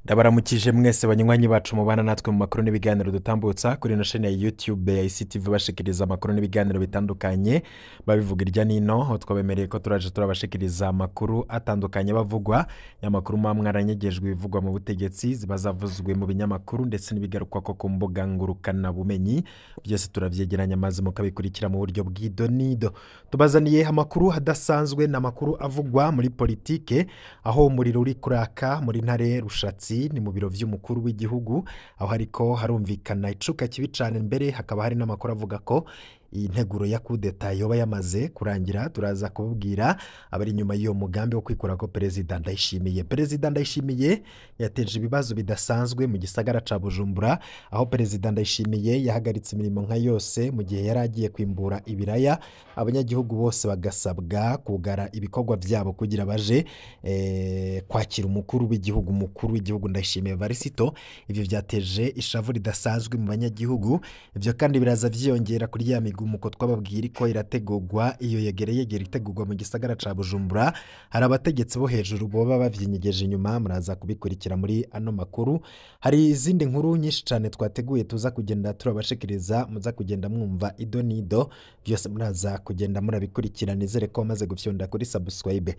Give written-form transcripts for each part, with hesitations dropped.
Ndabaramukije mwese banywanyi bacu mubana natwe mu makuru n'ibiganiro dutambutsa kuri ino shene ya YouTube ya ICTV, bashikiriza amakuru n'ibiganiro bitandukanye babivuga irya nino, aho twabemereye ko turaje turabashikiriza amakuru atandukanye bavugwa, y'amakuru muba mwaranyegejwe, ibivugwa mu butegetsi, ziba zavuzwe mu binyamakuru ndetse n'ibigarukwa ko ku mbuga ngurukanabumenyi, byose turavyegeranya maze mukabikurikira mu buryo bw'idonido. Tubazaniye amakuru adasanzwe n'amakuru avugwa muri politike, aho umuriro uri kuraka muri Ntare Rushatsi, ni mu biro vy'umukuru w'igihugu, aho hariko harumvikana icuka kibi cane, mbere hakaba hari n'amakuru avuga ko iyi nteguro ya kudeta yoba yamaze kurangira. Turaza kubabwira abari inyuma y'uwo mugambi wo kwikura ko Perezida Ndayishimiye. Perezida Ndayishimiye yateje ibibazo bidasanzwe mu gisagara ca Bujumbura, aho Perezida Ndayishimiye yahagaritse imirimo nka yose mu gihe yari agiye kwimbura ibiraya, abanyagihugu bose bagasabwa kugara ibikorwa vyabo kugira baje kwakira umukuru w'igihugu, umukuru w'igihugu Ndayishimiye Varisito. Ivyo vyateje ishavu ridasanzwe mu banyagihugu, ivyo kandi biraza vyiyongera kuri ya migumuko twababwira ko irategurwa, iyo yegereyegera itegurwa mu gisagara ca Bujumbura. Hari abategetsi bo hejuru boba bavyinyegeje inyuma, muraza kubikurikira muri ano makuru. Hari izindi nkuru nyinshi cane twateguye tuza kugenda turabashikiriza, muza kugenda mwumva ido nido, byose muraza kugenda murabikurikira. Nizere ko wamaze gufyonda kuri subscribe.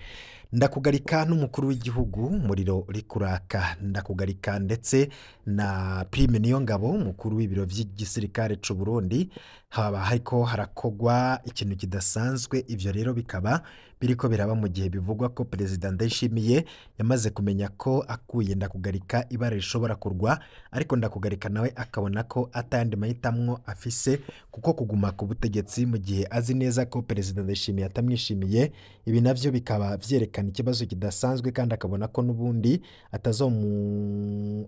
Ndakugarika n'umukuru w'igihugu umuriro uri kuraka, ndakugarika ndetse na Prime Niyongabo umukuru w'ibiro vy'igisirikare c'u Burundi, haba hariko harakogwa ikintu kidasanzwe. Ivyo rero bikaba biriko biraba mu gihe bivugwa ko Perezida Ndayishimiye yamaze kumenya ko akuye Ndakugarika ibara rishobora kurwa, ariko Ndakugarika nawe akabona ko atayandi mahitamwo afise, kuko kuguma ku butegetsi mu gihe azi neza ko Perezida Ndayishimiye atamwishimiye, ibi navyo bikaba vyerekana ikibazo kidasanzwe, kandi akabona ko n'ubundi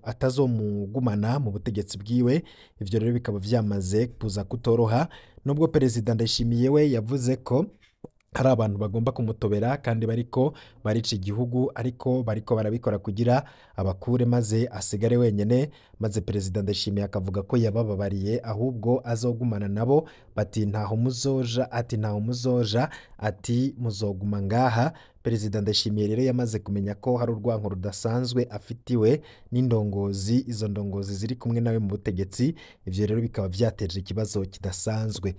atazomugumana mu butegetsi bwiwe. Ivyo rero bikaba vyamaze kuza kutoroha, nubwo Perezida Ndayishimiye we yavuze ko hari abantu bagomba kumutobera kandi bariko barica igihugu, ariko bariko barabikora kugira abakure maze asigare wenyene. Maze Perezida Ndayishimiye akavuga ko yabababariye, ahubwo azogumana nabo, bati ntaho muzoja, ati ntaho muzoja, ati muzoguma ngaha. Perezida Ndayishimiye rero yamaze kumenya ko hari urwanko rudasanzwe afitiwe n'indongozi, izo ndongozi ziri kumwe nawe mu butegetsi. Ivyo rero bikaba vyateje ikibazo kidasanzwe.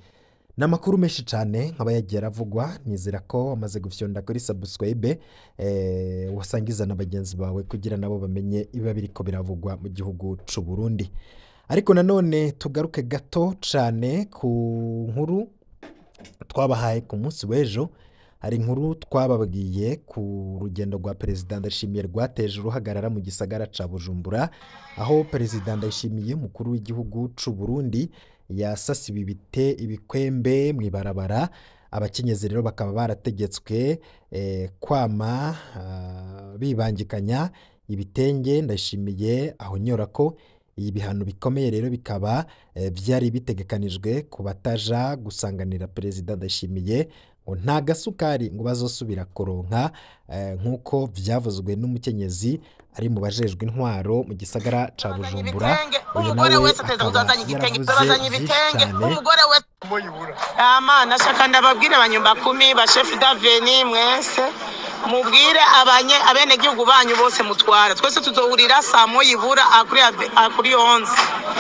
Ni amakuru menshi cyane nkaba yagiye aravugwa, nizera ko wamaze gufyonda kuri subscribe, wasangiza na bagenzi bawe kugira nabo bamenye ibiba biriko biravugwa mu gihugu c'u Burundi. Ariko nanone tugaruke gato cyane ku nkuru twabahaye ku munsi w'ejo. Hari inkuru twababwiye ku rugendo rwa Perezida Ndayishimiye rwateje uruhagarara mu gisagara ca Bujumbura, aho Perezida Ndayishimiye umukuru w'igihugu c'u Burundi yasasiwe ibite ibikwembe mw'ibarabara. Abakenyezi rero bakaba barategetswe kwama bibangikanya ibitenge. Ndayishimiye ahonyora ko ibihano bikomeye rero bikaba vyari bitegekanijwe ku bataja gusanganira Perezida Ndayishimiye, ngo nta gasukari ngo bazosubira kuronka, nk'uko vyavuzwe n'umukenyezi ari mu bajejwe intwaro mu gisagara ca Bujumbura. Uyu umugore nawe wese ateza akaba kuzazanya igitenge, yaravuze turabazanya vyinshi ibitenge cane. Umugore wese amana shaka ndababwire abanyumba kumi ba chef d'aveni mwese mubwire abanye abenegihugu banyu bose mutwara, twese tuzohurira saa moya ibura akuri 11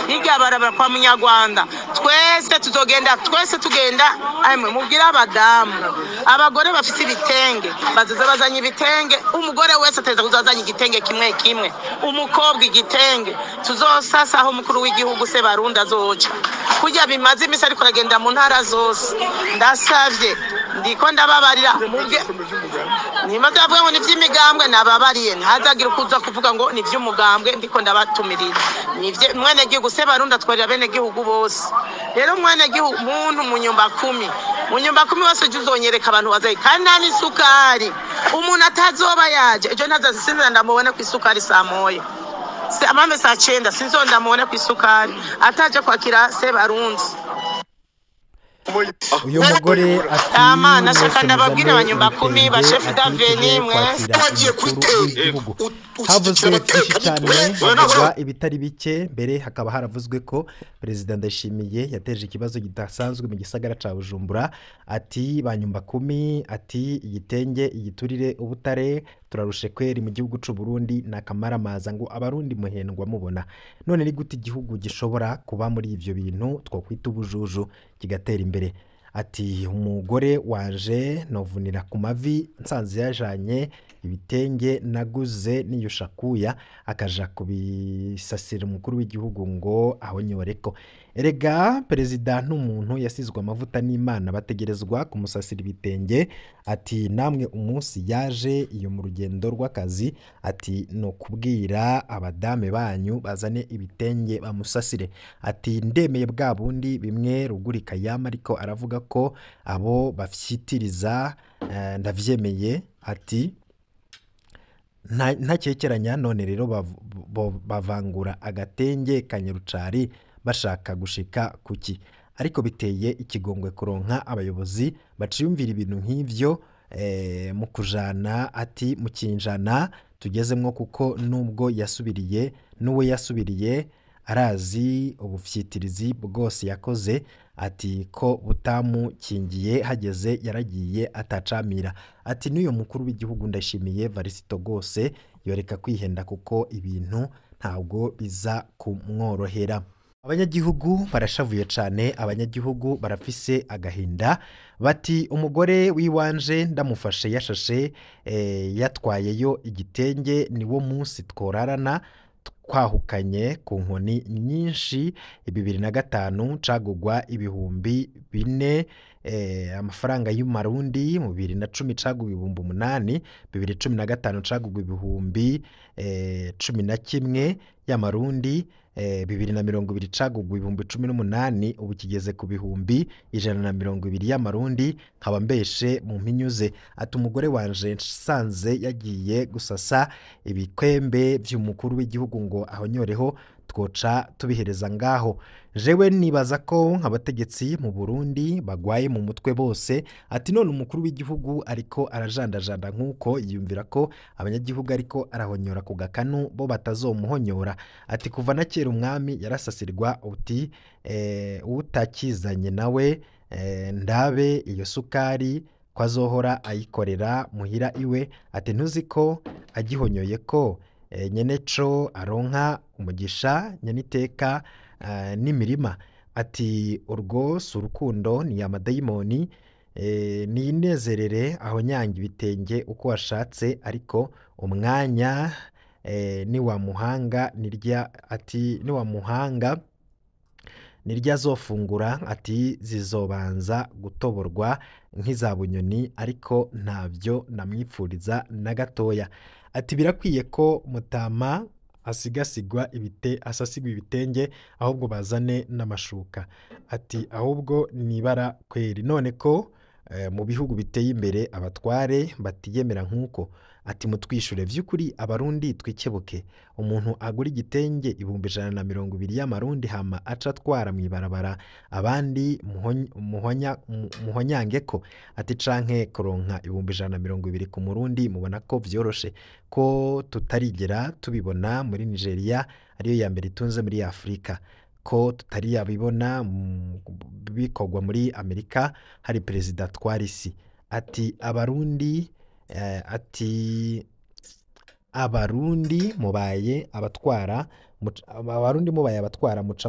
hirya barabara kwa Munyarwanda, twese tuzogenda, twese tugenda. Amwe mubwire abadamu abagore bafite ibitenge bazoza bazanye ibitenge, umugore wese ateza kuzazanya igitenge kimwe kimwe, umukobwa igitenge. Tuzosasa aho umukuru w'igihugu se Barundi azoca kurya bimaze imisi ariko aragenda mu ntara zose. Ndasavye ndiko ndababarira mubwe niba ndavuga ngo ni iby'imigambwe nababariye, ntihazagire ukuza kuvuga ngo ni iby'umugambwe, ndiko ndabatumirira ni mwene gihugu se Barundi atwarira bene gihugu bose. Rero mwene gihugu muntu mu nyumba kumi, mu nyumba kumi bose ujye uzonyereka abantu bazayi, kandi nta n'isukari umuntu atazoba yaje ejo ntazasinzira ndamubone ku isukari saa moya amame saa cenda sinzo ndamubone ku isukari ataje kwakira se Barundi. Uyu mugore ati Amana mwese shaka ndababwire muzane abanyumba kumi ba ibitenge, chef ati d'aveni tuje mwese kwakira Wagiye umukuru kwitera, w'igihugu. ushyigikira Havuzwe byinshi cyane, abatekamitwe. havugwa ibitari bike. Mbere hakaba haravuzwe ko Perezida Ndayishimiye yateje ikibazo kidasanzwe mu gisagara ca Bujumbura, ati banyumba kumi, ati igitenge, igiturire, ubutare. Turarushe kweri mu gihugu c'u Burundi nakamaramaza ngo abarundi muhendwa mubona. None ni gute igihugu gishobora kuba muri ivyo bintu twokwita ubujuju kigatera imbere? Ati umugore wanje novunira ku mavi nsanze yajanye ibitenge naguze niyushakuya akaja kubisasira umukuru w'igihugu ngo ahonyoreko. Erega perezida n'umuntu yasizwe amavuta n'Imana, bategerezwa kumusasira ibitenge. Ati namwe umunsi yaje iyo mu rugendo rw'akazi, ati no kubwira abadame banyu bazane ibitenge bamusasire. Ati ndemeye bwa bundi bimwe rugurika yama, ariko aravuga ko abo bafyitiriza ndavyemeye. Ati ntakekeranya none rero bavangura agatenge kanyarucari bashaka gushika kuki? Ariko biteye ikigongwe kuronka abayobozi baciyumvira ibintu nk'ivyo mu kujana, ati mu kinjana tugezemwo, kuko nubwo yasubiriye n'uwo yasubiriye arazi ubufyitirizi bwose yakoze, ati ko butamukingiye hageze yaragiye atacamira. Ati n'uyu mukuru w'igihugu Ndayishimiye Varisito rwose yoreka kwihenda kuko ibintu ntabwo biza kumworohera. Abanyagihugu barashavuye cane, abanyagihugu barafise agahinda, bati umugore w'iwanje ndamufashe yashashe yatwayeyo igitenge, niwo munsi tworarana twahukanye ku nkoni nyinshi. 2005 cagugwa 4000 amafaranga y'Umarundi, mu 2010 cagugwa 8000, 2015 cagugwa 11,000 y'Amarundi, 2020 cagugwa 18,000, ubu kigeze ku 120,000 y'Amarundi. Nkaba mbeshe mu mpinyuze. Ati umugore wanje nsanze yagiye gusasa ibikwembe vy'umukuru w'igihugu ngo ahonyoreho, twoca tubihereza ngaho. Jewe nibaza ko nk'abategetsi mu Burundi bagwaye mu mutwe bose. Ati none umukuru w'igihugu ariko arajandajanda nk'uko yiyumvira ko abanyagihugu ariko arahonyora ku gakanu bo batazomuhonyora. Ati kuva na kera umwami yarasasirwa, uti utakizanye nawe ndabe iyo sukari ko azohora ayikorera muhira iwe. Ati ntuzi ko agihonyoye ko nyeneco aronka umugisha nyeniteka n'imirima. Ati urwo si urukundo ni amadayimoni, ninezerere aho nyanga ibitenge uko washatse, ariko umwanya niwamuhanga nirya, ati niwamuhanga nirya azofungura, ati zizobanza gutoborwa nk'iza bunyoni, ariko ntabyo namwipfuriza na gatoya. Ati birakwiye ko mutama asigasigwa ibite asasigwa ibitenge, ahubwo bazane n'amashuka. Ati ahubwo nibara kweri none ko mu bihugu biteye imbere abatware batiyemera nk'uko. Ati mutwishure vy'ukuri abarundi twikebuke, umuntu agura igitenge 120,000 y'Amarundi hama aca atwara mw'ibarabara abandi muhonyangeko. Ati canke kuronka 120,000 ku murundi mubona ko vyoroshe, ko tutarigera tubibona muri Nigeria ariyo ya mbere itunze muri Afrika, ko tutari yabibona bikorwa muri Amerika hari perezida twarisi. Ati abarundi ati abarundi mubaye abatwara, abarundi mubaye abatwara muca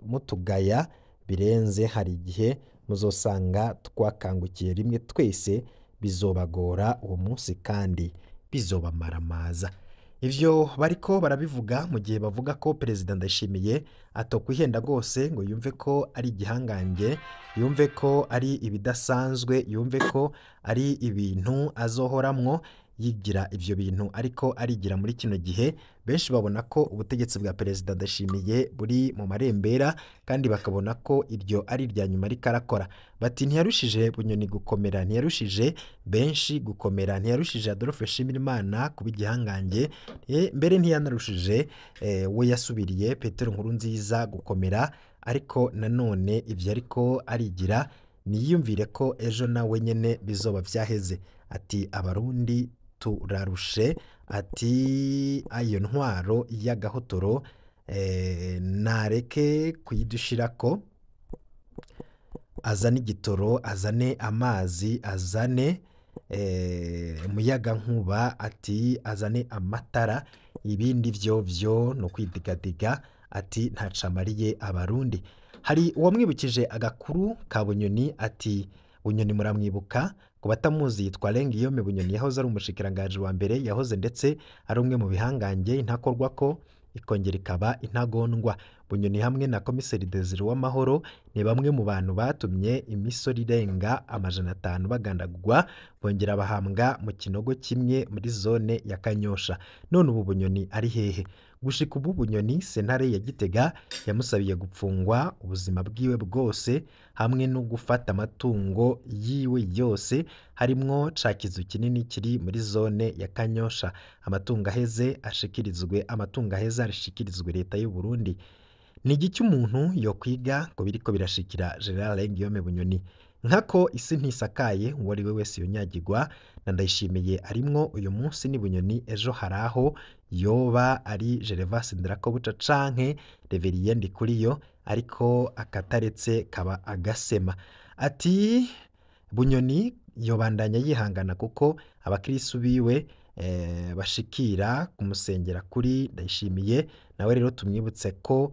mutugaya birenze, hari igihe muzosanga twakangukiye rimwe twese, bizobagora uwo munsi kandi bizobamaramaza. Ivyo bariko barabivuga mu gihe bavuga ko perezida Ndayishimiye atokwihenda rwose ngo yumve ko ari igihangange, yumve ko ari ibidasanzwe, yumve ko ari ibintu azohoramwo yigira ivyo bintu ariko arigira muri kino gihe. Benshi babona ko ubutegetsi bwa perezida Ndayishimiye buri mu marembera, kandi bakabona ko iryo ari irya nyuma ariko arakora. Bati ntiyarushije Bunyoni gukomera, ntiyarushije benshi gukomera, ntiyarushije Adolphe Nshimirimana kuba igihangange, mbere ntiyanarushije we yasubiriye Petero Nkurunziza gukomera. Ariko nanone ivyo ariko arigira niyumvire ko ejo nawe nyene bizoba vyaheze. Ati abarundi turarushe, ati ayo ntwaro y'agahotoro nareke kuyidushirako, azane igitoro, azane amazi, azane umuyaga nkuba, ati azane amatara, ibindi vyo no kwidigadiga, ati ntacamariye abarundi. Hari uwamwibukije agakuru ka Bunyoni, ati Bunyoni muramwibuka, ku batamuzi yitwa Lengiyome Bunyoni, yahoze ari umushikiranganji wa mbere, yahoze ndetse ari umwe mu bihangange intakorwa ko ikongera ikaba intagondwa. Bunyoni hamwe na komiseri Desire w'Amahoro ni bamwe mu bantu batumye imisoro irenga 500 bagandagurwa, bongera bahambwa mu kinogo kimwe muri zone ya Kanyosha. None ubu Bunyoni ari hehe? Gushika ubu Bunyoni sentare ya Gitega yamusabiye gupfungwa ubuzima bwiwe bwose hamwe no gufata amatungo yiwe yose, harimwo ca kizu kinini kiri muri zone ya Kanyosha. Amatungo aheze ashikirizwe, amatungo aheze ashikirizwe leta y'u Burundi. Ni igiki umuntu yokwiga ngo biriko birashikira General Guillaume Bunyoni? Nkako isi ntisakaye, uwo ari we wese yonyagirwa na Ndayishimiye arimwo uyu munsi ni Bunyoni, ejo haraho yoba ari Gervas Ndirakobuca canke Reverien Ndikuriyo, ariko akataretse kaba agasema. Ati Bunyoni yobandanya yihangana kuko abakirisu biwe bashikira kumusengera kuri Ndayishimiye, nawe rero tumwibutse ko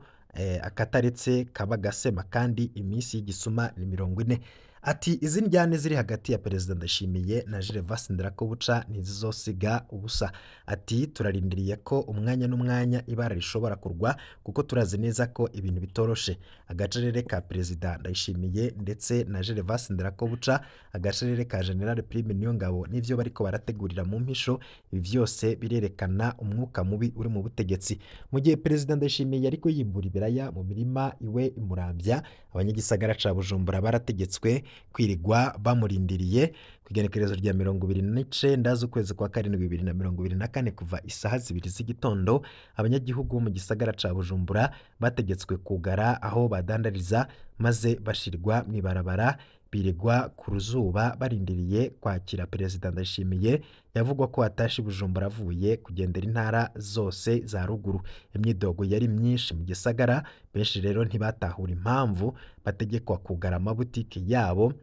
akataretse kaba gasema kandi iminsi y'igisuma ni 40. Ati izi njyane ziri hagati ya Perezida Ndayishimiye na Gervas Ndirakobuca ntizizosiga ubusa. Ati turarindiriye ko umwanya n'umwanya ibara rishobora kurwa kuko turazi neza ko ibintu bitoroshe. Agacerere ka Perezida Ndayishimiye ndetse na Gervas Ndirakobuca, agacerere ka General Prime Niyongabo n'ivyo bariko barategurira mu mpisho, ibi vyose birerekana umwuka mubi uri mu butegetsi. Mu gihe Perezida Ndayishimiye ariko yimbura ibiraya mu mirima iwe imuramvya, abanyagisagara ca Bujumbura barategetswe kwirigwa bamurindiriye. Ku igenekerezo rya 29 z'ukwezi kwa karindwi 2024 kuva isaha 2 z'igitondo, abanyagihugu bo mu gisagara ca Bujumbura bategetswe kugara aho badandariza, maze bashirwa mw'ibarabara birirwa ku ruzuba barindiriye kwakira Perezida Ndayishimiye. Yavugwa ko atashe Bujumbura avuye kugendera intara zose za ruguru. Imyidogo yari myinshi mu gisagara, benshi rero ntibatahura impamvu bategekwa kugara amabutike yabo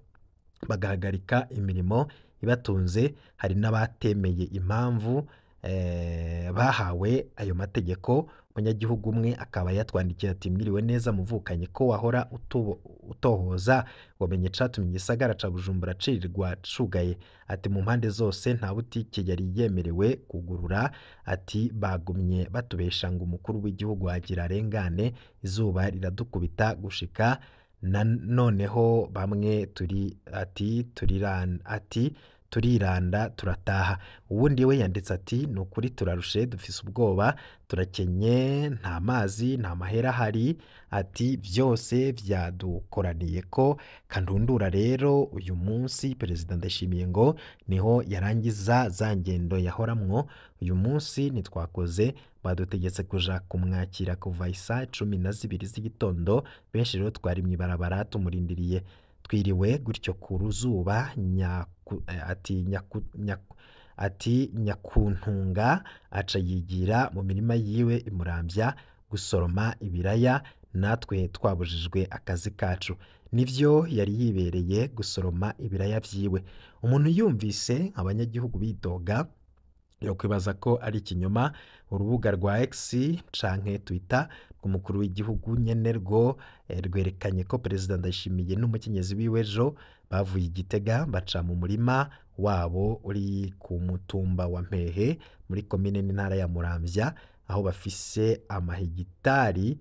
bagahagarika imirimo ibatunze. Hari n'abatemeye impamvu bahawe ayo mategeko. Umunyagihugu umwe akaba yatwandikiye ati mwiriwe neza muvukanye, ko wahora utohoza wamenye icatumye igisagara ca Bujumbura cirirwa cugaye. Ati mu mpande zose nta butike yari yemerewe kugurura. Ati bagumye batubesha ngo umukuru w'igihugu agira arengane, izuba riradukubita gushika na noneho bamwe turi ati ati turiranda turataha. Uwundi we yanditse ati ni ukuri turarushe, dufise ubwoba, turakenye, nta mazi nta mahera ahari. Ati byose byadukoraniye ko kandundura. Rero uyu munsi Perezida Ndayishimiye ngo niho yarangiza za ngendo yahoramwo. Uyu munsi ntitwakoze, badutegetse kuja kumwakira kuva isaa 12 z'igitondo. Benshi rero twari mw'ibarabara tumurindiriye, twiriwe gutyo ku ruzuba. Ati nyakuntunga aca yigira mu mirima yiwe imuramvya gusoroma ibiraya, natwe twabujijwe akazi kacu. Nivyo yari yibereye gusoroma ibiraya vyiwe. Umuntu yumvise abanyagihugu bidoga yokwibaza ko ari ikinyoma. Urubuga rwa X canke Twitter rw'umukuru w'igihugu nyene rwo rwerekanye ko Perezida Ndayishimiye n'umukenyezi wiwe ejo bavuye Igitega baca mu murima wabo uri ku mutumba wa Mpehe muri komine n'intara ya Muramvya, aho bafise amahegitari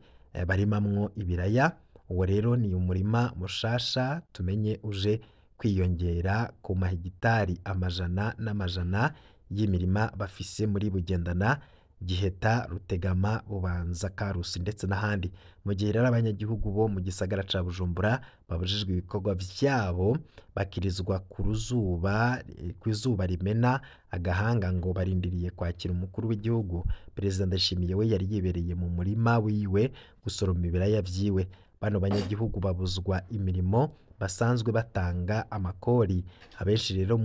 barimamwo ibiraya. Uwo rero ni umurima mushasha tumenye uje kwiyongera ku mahegitari amajana n'amajana y'imirima bafise muri Bugendana, Giheta, Rutegama, Bubanza, Karusi ndetse n'ahandi. Mu gihe rero abanyagihugu bo mu gisagara ca Bujumbura babujijwe ibikorwa vyabo, bakirizwa ku ruzuba, kw'izuba rimena agahanga ngo barindiriye kwakira umukuru w'igihugu, Perezida Ndayishimiye we yari yibereye mu murima wiwe gusoroma ibiraya vyiwe. Bano banyagihugu babuzwa imirimo basanzwe batanga amakori. Abenshi rero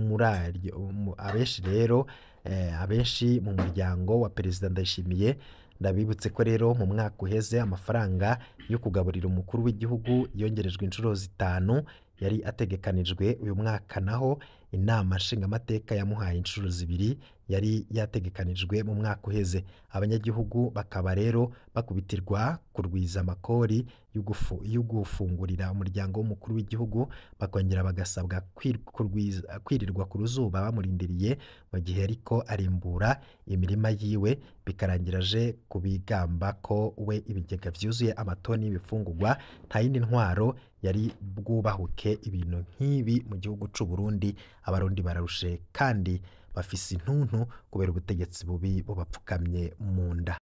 abenshi rero abenshi mu muryango wa Perezida Ndayishimiye, ndabibutse ko rero mu mwaka uheze amafaranga yo kugaburira umukuru w'igihugu yongerejwe inshuro 5 yari ategekanijwe. Uyu mwaka naho Inama nshingamateka yamuhaye inshuro zibiri yari yategekanijwe mu mwaka uheze. Abanyagihugu bakaba rero bakubitirwa kurwiza amakori y'ugufungurira umuryango w'umukuru w'igihugu, bakongera bagasabwa kwirirwa ku ruzuba bamurindiriye mu gihe ariko arimbura imirima yiwe, bikarangira aje kubigamba ko we ibigega vyuzuye amatoni y'ibifungurwa. Nta yindi ntwaro yari bwubahuke ibintu nk'ibi mu gihugu c'u Burundi. Abarundi bararushe kandi bafise intuntu kubera ubutegetsi bubi bubapfukamye mu nda.